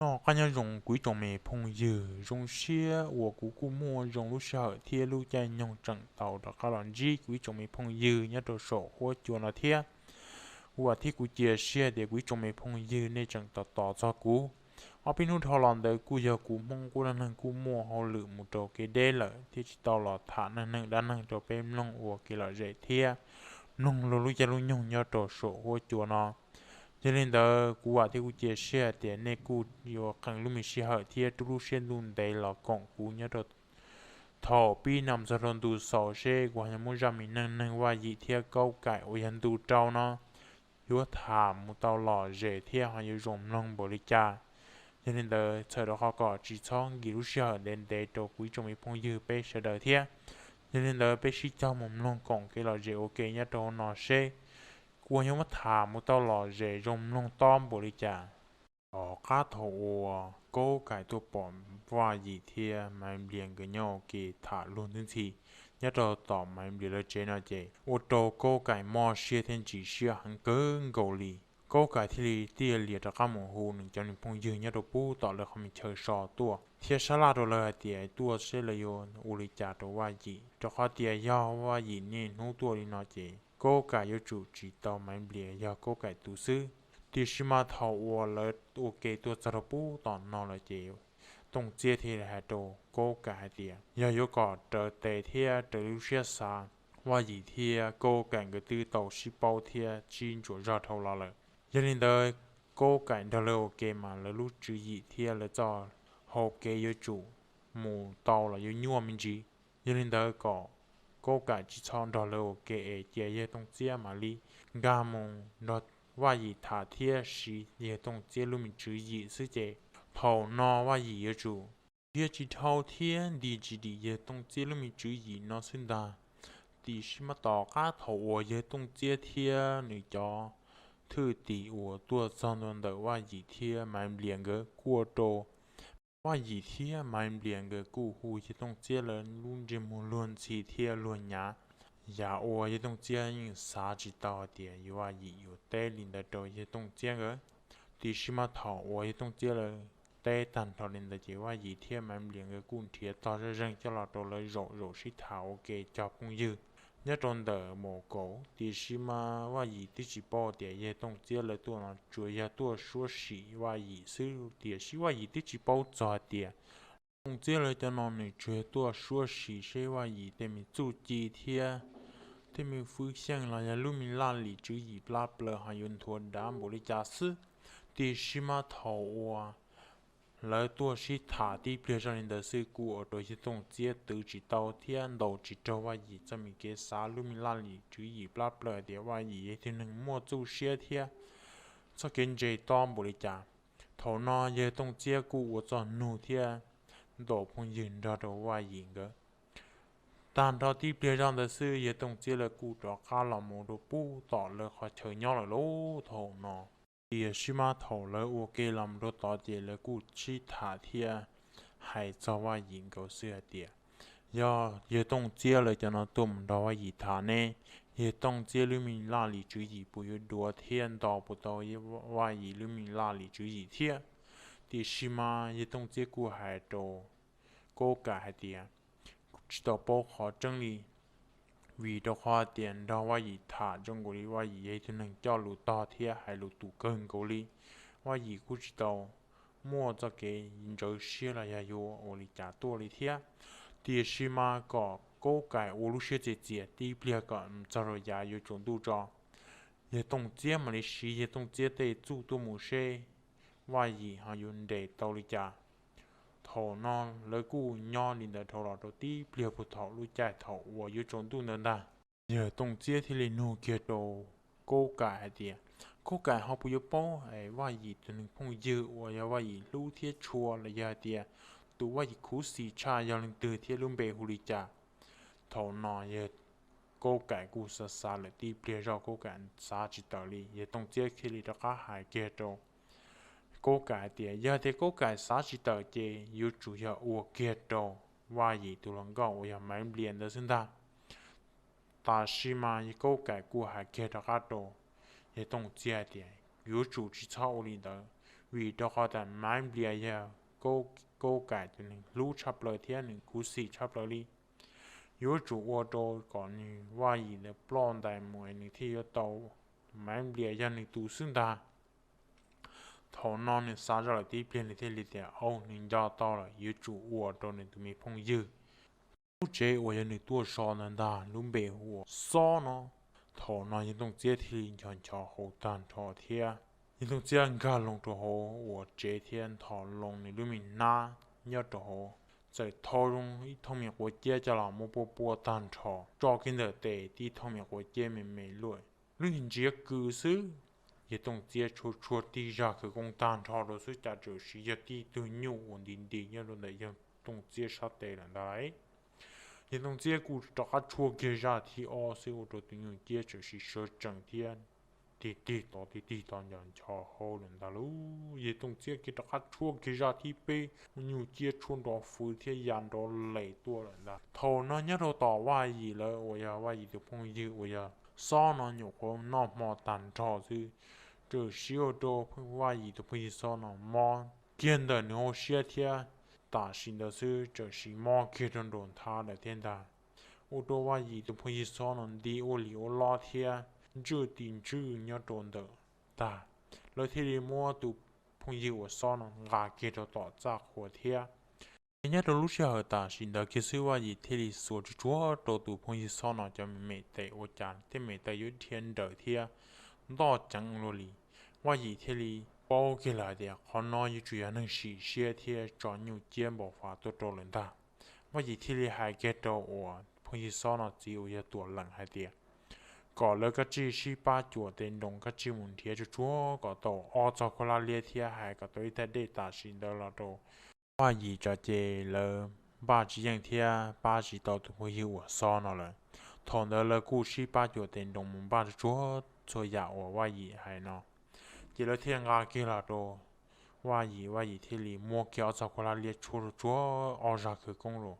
Noj qab nyob zoo kuv ib tsoom me phooj ywg, zoo siab uas kuv kuj muaj zoo lub sij hawm thiab lub caij nyoog tseem tau rov qab los ntsib kuv ib tsoom me phooj ywg nyob rau saum huab cua no thiab. Kuv vam thiab kuv cia siab tias kuv ib tsoom me phooj ywg nej tseem tos tos txog kuv. Ob peb hnub dhau los ntawd kuj yog kuv Hmoob Qub Dab Neeg kuj muaj hauj lwm mus rau kev deb lawm thiab tsis tau los tham neej neeg dab neeg rau peb mloog ua kev lom zem thiab mloog luag lub caij lub nyoog nyob rau saum huab cua no. Yog li ntawd kuv vam thiab kuv cia siab tias nej kuj yuav qee lub me sij hawm thiab rub lub siab ntuj ntev los koom kuv nyob rau thaum pib no mus txog rau ntu xaus seb kuv ho yuav muab zaj me neej neeg Vaj Yim thiab Kaub Kaim uas yog ntu rau no yuav tham mus tau lom zem thiab ho yuav zoo mloog npaum li cas. Yog li ntawd txhawm rau qhov kom tsis txhob nkim lub sij hawm ntev ntev rau kuv ib tsoom me phooj ywg peb sawv daws thiab. Yog li ntawd peb sib cog mus mloog koom kev lom zem ua ke nyob rau hauv no seb kuv ho yuav muab tham mus tau lom zem zoo mloog tob npaum li cas. Tom qab thaum uas Kaub Kaim tuaj pom Vaj Yim thiab Maiv Nplias nkawd nyob ua ke tham luag ntxhi ntxhi nyob rau tom Maiv Nplias lawv tsev no ces ua rau Kaub Kaim mob siab thiab ntsim siab heev kawg nkaus li. Kaub Kaim thiaj li thiaj lias rov qab mus hu nws cov niag phooj ywg nyob rau pub tom lawv qhov me chaw so tuaj thiab sab laj rau lawv hais tias tuaj seb lawv yuav ua li cas rau Vaj Yim, rau qhov tias yog Vaj Yim niaj hnub tuaj li no ces Kaub Kaim yuav tsum tsis tau Maiv Nplias yog Kaub Kaim tus xwb. Tiam sis mas thaum uas lawv ua ke tuaj txog rau pub tom no lawm ces Tooj Txiab thiaj li hais rau Kaub Kaim hais tias yog yuav kom raws tes thiab raws li lub siab xav, Vaj Yim thiab Kaub Kaim nkawd twb tau sib paub thiab sib ntsuam zog dhau los lawm. Yog li ntawd Kaub Kaim nrog lawv ua ke mas lawv lub tswv yim thiab lawv txoj hau kev yuav tsum mus tau los yuav nyuaj me ntsis. Yog li ntawd kom Kaub Kaim tsis txhob nrog lawv ua ke es cia yawg Tooj Txiab mam li nkag mus nrog Vaj Yim tham thiab siv yawg Tooj Txiab lub me tswv yim xwb ces thaum no Vaj Yim yuav tsum nrhiav tsis dhau thiab nti tsis dim yawg Tooj Txiab lub me tswv yim no xwb ntag. Tiam sis mas tom qab thaum uas yawg Tooj Txiab thiab nws cov thwj tim uas tuaj txog ntua ntawm Vaj Yim thiab Maiv Nplias nkawd kuj ua rau Vaj Yim thiab Maiv Nplias nkawd kuj hu yawg Tooj Txiab lawv lub ntsej muag luag ntxhi thiab luag nyav. Yam uas yawg Tooj Txiab yeej xav tsis tau hais tias yawg Vaj Yim yuav teb li ntawd rau yawg Tooj Txiab nkawd. Tiam sis mas thaum uas yawg Tooj Txiab lawv teb tag nrho li ntawd ces Vaj Yim thiab Maiv Nplias nkawd kuj nrhiav tog zej zeeg coj los rau lawv zaum zaum sib tham ua ke cog phooj ywg nyob rau ntawm mus kaum. Tiam sis mas Vaj Yim twb tsis paub tias yawg Tooj Txiab lawv tuaj no tsuas yog tuaj suab sim Vaj Yim xwb, tiam sis Vaj Yim twb tsis paub txog hais tias Tooj Txiab lawv cov no nws tsuas yog tuaj suab sim seb Vaj Yim tej me txuj ci thiab tej me fwj xyeej los yog lub me laj lim tswv yim plab plaws ho yuav nthuav dav npaum li cas xwb. Tiam sis mas thaum uas lawv tuaj sib tham tib pliag zoj li ntawd xwb kuj ua rau yawg Tooj Txiab twv tsis tau thiab ntaus tsis raug Vaj Yim txoj me kev xav lub me laj lim tswv yim plab plaws tias Vaj Yim yog ib tug neeg muaj txuj siab thiab txoj kev ntse tob npaum li cas. Thaum no yawg Tooj Txiab kuj ua txoj nug thiab ntaus phooj ywg nrog rau Vaj Yim nkawd. Tag nrho tib pliag zoj ntawd xwb yawg Tooj Txiab lawv kuj rov qab los mus rau pub tom lawv qhov chaw nyob lawm lauj thaum no. Tiam sis mas thaum lawv ua ke los mus rau tod ces lawv kuj sib tham thiab hais txog Vaj Yim nkawd xwb hais tias yog yawg Tooj Txiab lawv cov no tuaj mus nrog Vaj Yim tham ne, yawg Tooj Txiab lub me laj lim tswv yim puas yuav duav thiab ntaus puas tau Vaj Yim lub me laj lim tswv yim thiab. Tiam sis mas yawg Tooj Txiab kuj hais rau Kaub Kaim hais tias tsis tau paub qhov tseeb li, vim rau qhov tias nrog Vaj Yim tham zoo nkaus li Vaj Yim yog ib tug neeg coj lus tog thiab hais lus tus kawg nkaus li. Vaj Yim kuj tsis tau muaj txoj kev ntsawv siab los yog yuav ua li cas tuaj li thiab. Tiam sis mas kom Kaub Kaim ua lub siab txias txias tib pliag kom txog rau yav yuav tsaus ntuj tso, yawg Tooj Txiab mam li siv yawg Tooj Txiab tej txuj tuaj mus seb Vaj Yim ho yuav nres tau li cas. Thaum no lawv kuj nyob li ntawd dhau los rau tib pliag puag thaum lub caij thaum uas yuav tsaus ntuj ntawd ntag. Yawg Tooj Txiab thiaj li nug kiag rau Kaub Kaim hais tias, Kaub Kaim, ho puas yuav paub Vaj Yim tus neeg phooj ywg uas yog Vaj Yim hlub thiab tshua los yog hais tias tus Vaj Yim khuv xim tshaj yog leej twg thiab lub npe hu li cas? Thaum no yawg Kaub Kaim kuj xav xav lawm tib pliag zoj Kaub Kaim xav tsis tawm li. Yawg Tooj Txiab thiaj li rov qab hais kiag rau Kaub Kaim hais tias yog tias Kaub Kaim xav tsis tawm ces yuav tsum yog ua kiag rau Vaj Yim tus hluas nkauj uas yog Maiv Nplias ntawd xwb ntag. Tab sis mas Kaub Kaim kuj hais kiag rov qab rau yawg Tooj Txiab hais tias yuav tsum tsis txhob ua li ntawd, vim rau qhov tas Maiv Nplias yog Kaub Kaim tus neeg hlub tshaj plaws thiab nws khuv xim tshaj plaws li. Yuav tsum ua rau kom nws Vaj Yim ntawd ploj ntais mus es nws thiaj yuav tau Maiv Nplias yog nws tus xwb ntag. Thaum no nws xav zoj lawm tib pliag nws thiaj li tias, Au, nws nco tau lawm, yuav tsum ua rau nws tus me phooj ywg lub tsev uas yog nws tuaj so ntawd ntag, lub npe hu ua Xob no. Thaum no Yawg Tooj Txiab thiaj li ncho nchov hauv tag nrho thiab Yawg Tooj Txiab nkag loo rau hauv uas tsev thiab nthos loo nws lub me hnab nyob rau hauv, txawm thau zoo ib thooj me quav ciab coj los muab puaj puaj tag nrho, tso kiag ntawm tes tib thooj me quav ciab me me luaj, lub ntsiav kws xwb. Yawg Tooj Txiab tshuab tshuab tib zaj khawv koob tag nrho rau xwb cas txawm siv yog tib tug nyuj uas nti nti nyob rau ntawm Yawg Tooj Txiab sab tes lawm ntag lauj. Yawg Tooj Txiab kuj rov qab tshuab kiag zaj thib ob xwb ua rau tus nyuj ciab txawm siv sawv tsees thiab tig tig tod tig tig tod nco nchov hauv lawm ntag lauj. Yawg Tooj Txiab kiag rov qab tshuab kiag zaj thib peb, nyuj ciab tshuab nrov fwv thiab ya nrov les tuaj lawm ntag. Thaum no nyob rau tom Vaj Yim lawv uas yog Vaj Yim tus phooj ywg uas yog Xob no nyuam qhuav noj hmo tag nrho xwb, txawm siv ua rau Vaj Yim tus phooj ywg Xob no mob kiag ntawm nws hauv siab thiab tam sim ntawd xwb txawm siv mob kiag rau nraum nthav lawm thiab ntag. Ua rau Vaj Yim tus phooj ywg Xob no nti ua li ua lob thiab ntswj ti ntswj nyob rau ntawm ntag. Lawv thiaj li muab tus phooj ywg uas Xob no nqa kiag rau tom txaj qhua thiab. Ces nyob rau lub sij hawm tam sim ntawd kiag xwb Vaj Yim thiaj li xuas tsuag tsuag rau tus phooj ywg Xob no cov me me tes ua cas tej me tes yuav dhia nrawm thiab ntoj ceev luaj li. Vaj Yim thiaj li paub kiag lawm hais tias qhov no yuav tsum yog neeg sim siab thiab tso nyuj ciab npau fav tuaj rau lawm ntag. Vaj Yim thiaj li hais kiag rau uas phooj ywg Xob no txiv uas yog Tuam Leem hais tias kom lawv kav tsij sib pab cuam tes nroos kav tsij mus nrhiav tsuag tsuag kom tau ob txog khuab lab liab thiab hais kom tau ib thaj dej tam sim ntawd los rau Vaj Yim tsam ces lawv npaj tsis yeej thiab pab tsis tau tus phooj ywg uas Xob no lawm. Thaum ntawd lawv kuj sib pab cuam tes nroos mus npaj tsuag tsuag txhua yam uas Vaj Yim hais no. Ces lawv thiaj nqa kiag los rau Vaj Yim, Vaj Yim thiaj li muab kiag ob txog khuab lab liab tshuab tsuag tsuag ob zaj khawv koob los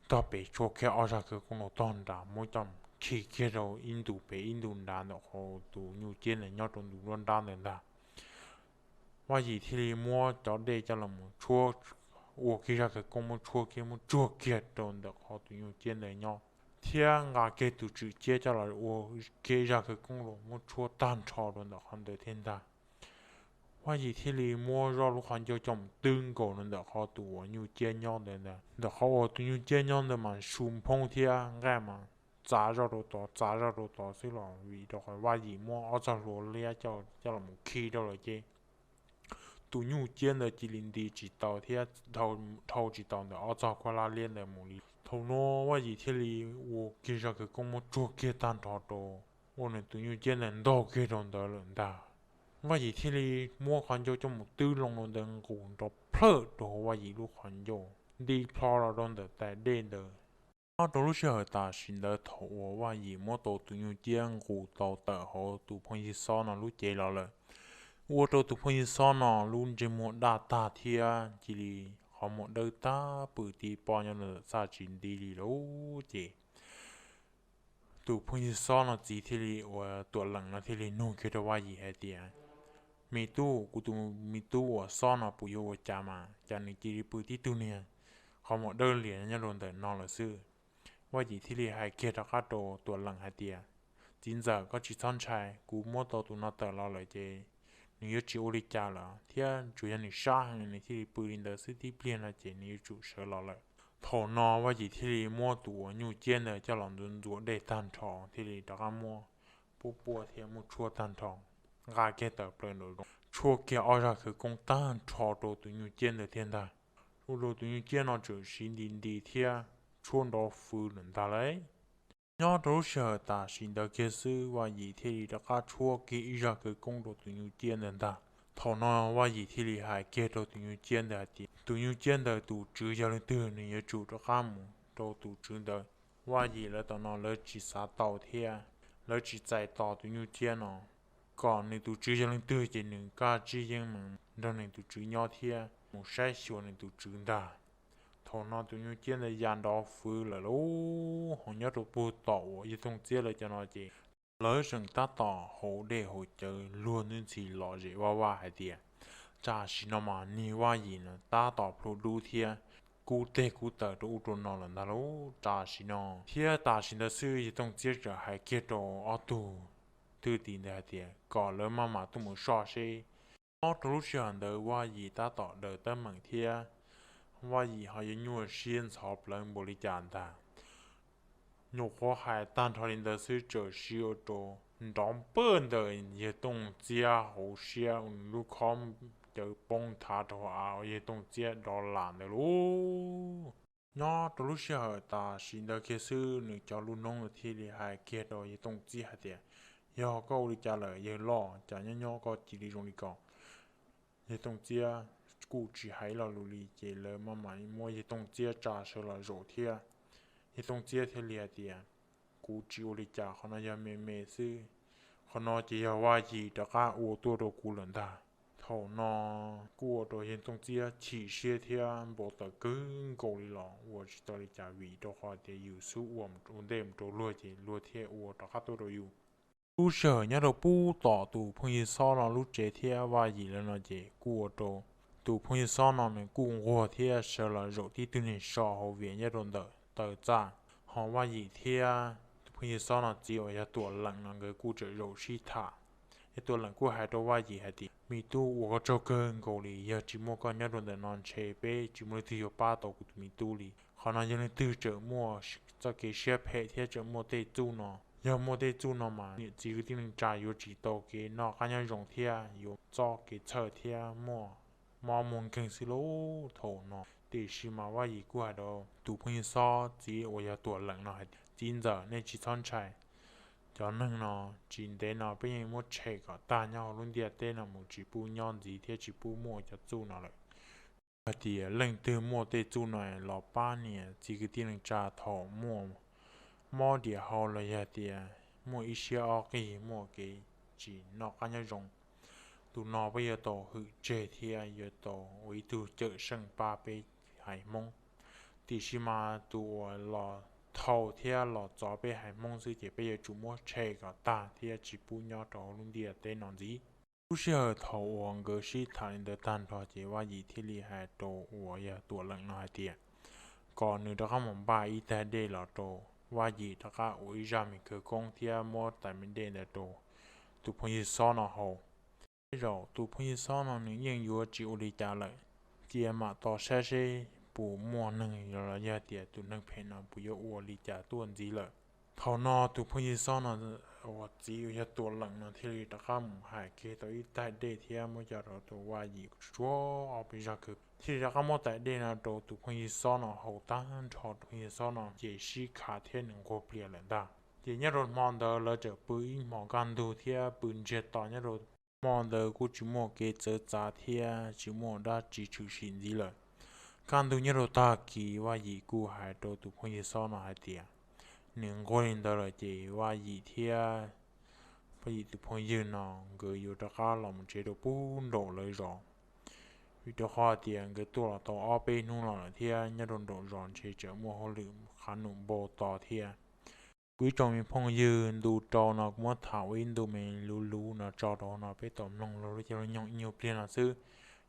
tog pem, tshuab kiag ob zaj khawv koob los tog nrad, muab coj khi kiag rau ib ntu pem ib ntu nrad ntawm qhov tus nyuj ciab ntawd nyob rau ntu nruab nrab ntawd ntag. Vaj Yim thiaj li muab cov dej coj los mus tshuab, ua kiag zaj khawv koob muab tshuab kiag muab tsuag kiag rau ntawm qhov tus nyuj ciab ntawd nyob, thiab nqa kiag tus tswm ciab coj los ua kiag zaj khawv koob los muab tshuab tag nrho rau ntawm qhov ntawd thiab ntag. Vaj Yim thiaj li muab zoj lub qhov ncauj coj mus twb nkaus rau ntawm qhov tus uas nyuj ciab nyob ntawd ntag, ntawm qhov uas tus nyuj ciab nyob ntawd mas su nphoob thiab nqaij mas txav zoj rau tod txav zoj rau tod xwb los vim rau qhov Vaj Yim muab ob txog hlua liab coj los mus khi rau lawm ces tus nyuj ciab ntawd cia li nti tsis tau thiab dhau tsis tau ntawm ob txog khuab lab liab ntawd mus li. Thaum no Vaj Yim thiaj li ua kiag zaj khawv koob muab tsuag kiag tag nrho rau ua nws tus nyuj ciab ntawd ntaug kiag rau ntawd lawm ntag. Vaj Yim thiaj li muab qhov ncauj coj mus twb loo rau ntawd nqus nrov plhawj rau hauv Vaj Yim lub qhov ncauj nti plho los rau ntawm tais dej ntawd. Nyob rau lub sij hawm tam sim ntawd thaum uas Vaj Yim muab tau tus nyuj ciab nqus tau tawm hauv tus phooj ywg Xob no lub cev los lawm, ua rau tus phooj ywg Xob no lub ntsej muag daj tag thiab cia li qhov muag dawb tag pw tib pob nyob rau ntawm txaj tsis nti li lauj. Ces tus phooj ywg Xob no txiv thiaj li uas Tuam Leem no thiaj li nug kiag rau Vaj Yim hais tias, Me tub, kuv tus me tub uas Xob no puas yuav ua cas mas cas nws cia li pw tib tug niag qhov muag dawb lias nyob rau ntawm no lawm xwb? Vaj Yim thiaj li hais kiag rov qab rau Tuam Leem hais tias, Txiv ntxawm, koj tsis txhob ntshai, kuv muab tau tus no tawm los lawm ces nws yuav tsis ua li cas lawm thiab tsuas yog nws sab heev nws thiaj li pw li ntawd xwb, tib pliag no ces nws yuav tsum sawv los lawm. Thaum no Vaj Yim thiaj li muab tus uas nyuj ciab ntawd coj los ntxuav ntxuav dej tag nrho thiaj li rov qab muab puab puab thiab muab tshuab tag nrho, nqa kiag tawm plaws nraum zoov tshuab kiag ob zaj khawv koob tag nrho rau tus nyuj ciab ntawd thiab ntag. Ua rau tus nyuj ciab no txawm siv nti nti thiab tshuab nrov fwv lawm ntag lauj. Nyob rau lub sij hawm tam sim ntawd kiag xwb Vaj Yim thiaj li rov qab tshuab kiag ib zaj khawv koob rau tus nyuj ciab ntawd ntag. Thaum no Vaj Yim thiaj li hais kiag rau tus nyuj ciab ntawd hais tias tus nyuj ciab ntawd tus tswv yog leej twg nws yuav tsum rov qab mus rau tus tswv ntawd. Vaj Yim lawv tam no lawv tsis xav tau thiab lawv tsis txais tos tus nyuj ciab no, kom nws tus tswv yog leej twg ces nws kaj tsib yeeb meem nrog nws tus tswv nyob thiab mus saib xyuas nws tus tswv ntag. Thaum no tus nyuj ciab ntawd ya nrov fwv lawm lauj. Ho nyob rau puag tom uas Yawg Tooj Txiab lawv cov no ces lawv tseem tab tom haus dej haus cawv luag ntxhi lom zem vaj vaj hais tias, Tam sim no mas niag Vaj Yim no tab tom plhu dub thiab kub teg kub taw rau ub rau no lawm ntag lauj. Tam sim no thiab tam sim ntawd xwb yawg Tooj Txiab txawm hais kiag rau ob tug thwj tim ntawd hais tias kom lawv maj mam tuaj mus soj seb. Nyob rau lub sij hawm ntawd Vaj Yim tab tom daws teeb meem thiab Vaj Yim ho yuav nyuaj siab ntxhov plawv npaum li cas ntag. Nyuam qhuav hais tag nrho li ntawd xwb txawm siv ua rau nrov npawj ntawm yawg Tooj Txiab hauv siab, lub khob cawv poob thav rau hauv av uas yawg Tooj Txiab dov lam ntawd lauj. Nyob rau lub sij hawm tam sim ntawd kiag xwb nws cov lub noob thiaj li hais kiag rau yawg Tooj Txiab hais tias, yog koj ua li cas lawm yawg loj, cas nyob nyob koj cia li zoo li ko? Yawg Tooj Txiab kuj tsis hais lo lus li ces lawv maj mam muab yawg Tooj Txiab tsa sawv los zaum thiab. Yawg Tooj Txiab thiaj li hais tias, kuv tsis ua li cas, qhov no yog me me xwb. Qhov no ces yog Vaj Yim rov qab ua tuaj rau kuv lawm ntag. Thaum no kuj ua rau yawg Tooj Txiab chim siab thiab npau taws kawg nkaus li los ua tsis tau li cas vim rau qhov tias yus xub ua ntej mus rau luag ces luag thiaj ua rov qab tuaj rau yus. Lub sij hawm nyob rau pub tom tus phooj ywg Xob no lub tsev thiab Vaj Yim lawv no ces kuj ua rau tus phooj ywg Xob no nws kuj nquag thiab sawv los zaum tib tug neeg so hauv vias nyob rau ntawm taw txaj. Ho Vaj Yim thiab tus phooj ywg Xob no txiv uas yog Tuam Leem no nkawd kuj txawm zaum sib tham. Yog Tuam Leem kuj hais rau Vaj Yim hais tias, me tub, ua koj tsaug kawg nkaus li, yog tsis muaj koj nyob rau ntawm no ntshe peb tsis muaj leej twg yuav pab tau kuv tus me tub li. Qhov no yog leej twg txawm muaj txoj kev siab phem thiab txawm muaj tej txuj no. Yog muaj tej txuj no mas niam txiv kwv tij neej tsa yuav tsis tau kev noj qab nyob zoo thiab yuav txoj kev txhawj thiab muaj mob muaj nkeeg xwb lauj. Thaum no tiam sis mas Vaj Yim kuj hais rau tus phooj ywg Xob txiv uas yog Tuam Leem no hais tias, txiv ntxawm, nej tsis txhob ntshai. Cov neeg no tsis ntev no peb yeej muab tshem kom tag nyob hauv lub ntiaj teb no mus, tsis pub nyob ntxiv thiab tsis pub muaj cov txuj no lawm. Hais tias leej twg muaj tej txuj no los pab niam txiv kwv tij neej tsa thaum muaj mob diam hau los yog tias muaj ib siab ob qig, muaj kev tsis noj qab nyob zoo, tus no peb yuav tau hwm tseg thiab yuav tau ua ib tug cawm seej pab peb haiv Hmoob. Tiam sis mas tus uas los thau thiab los txov peb haiv Hmoob xwb ces peb yuav tsum muab tshem kom tag thiab tsis pub nyob rau hauv lub ntiaj teb no ntxiv. Lub sij hawm thaum uas nkawd sib tham li ntawd tag nrho ces Vaj Yim thiaj li hais rau uas yog Tuam Leem no hais tias, kom nws rov qab mus npaj ib tais dej los rau Vaj Yim rov qab ua ib zaj me khawv koob thiab muab tais me dej ntawd rau tus phooj ywg Xob no haus. Tej zaum tus phooj ywg Xob no nws yeej yuav tsis ua li cas lawm, cia mam tos saib seb puas muaj neeg los yog tias tus neeg phem no puas yuav ua li cas tuaj ntxiv lawm. Thaum no tus phooj ywg Xob no uas txiv uas yog Tuam Leem no thiaj li rov qab mus hais kiag tau ib tais dej thiab muab coj rau tus Vaj Yim tsuag ob peb zaj khawv, thiaj li rov qab muab tais dej no rau tus phooj ywg Xob no haus tag nrho, tus phooj ywg Xob no ces sib khav thiab nws nquag plias lawm ntag. Ces nyob rau hmo ntawd lawv txawm pw ib hmos kaj ntug thiab pw ntsiag to nyob rau hmo ntawd kuj tsis muaj kev txawv txav thiab tsis muaj dab tsi tshwm sim ntxiv lawm. Kaj ntug nyob rau tag kis Vaj Yim kuj hais rau tus phooj ywg Xob no hais tias, nws nquag li ntawd lawm ces Vaj Yim thiab Vaj Yim tus phooj ywg no nkawd yuav rov qab los mus tsev rau pub nraum lawv zos, vim rau qhov tias nkawd tuaj los tau ob peb hnub no lawm thiab nyob rau nraum zos ntshe tseem muaj hauj lwm qhav num npau taws thiab. Kuv ib tsoom me phooj ywg, ntu rau no kuv muab tham ua ib ntu me luv luv no tso rau hauv no peb tau mloog lub caij lub nyoog ib nyuag pliag no xwb.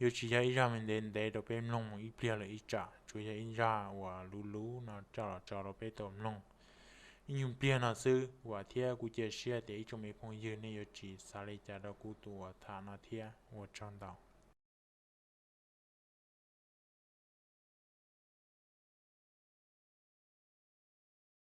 Yuav tsis yog ib zaj me ntev ntev rau peb mloog mus ib pliag lawm ib tsam, tsuas yog ib zaj uas luv luv no tso los tso rau peb tau mloog ib nyuag pliag no xwb. Vam thiab kuv cia siab tias ib tsoom me phooj ywg nej yuav tsis xav li cas rau kuv tus uas tham no thiab. Ua tsaug ntau.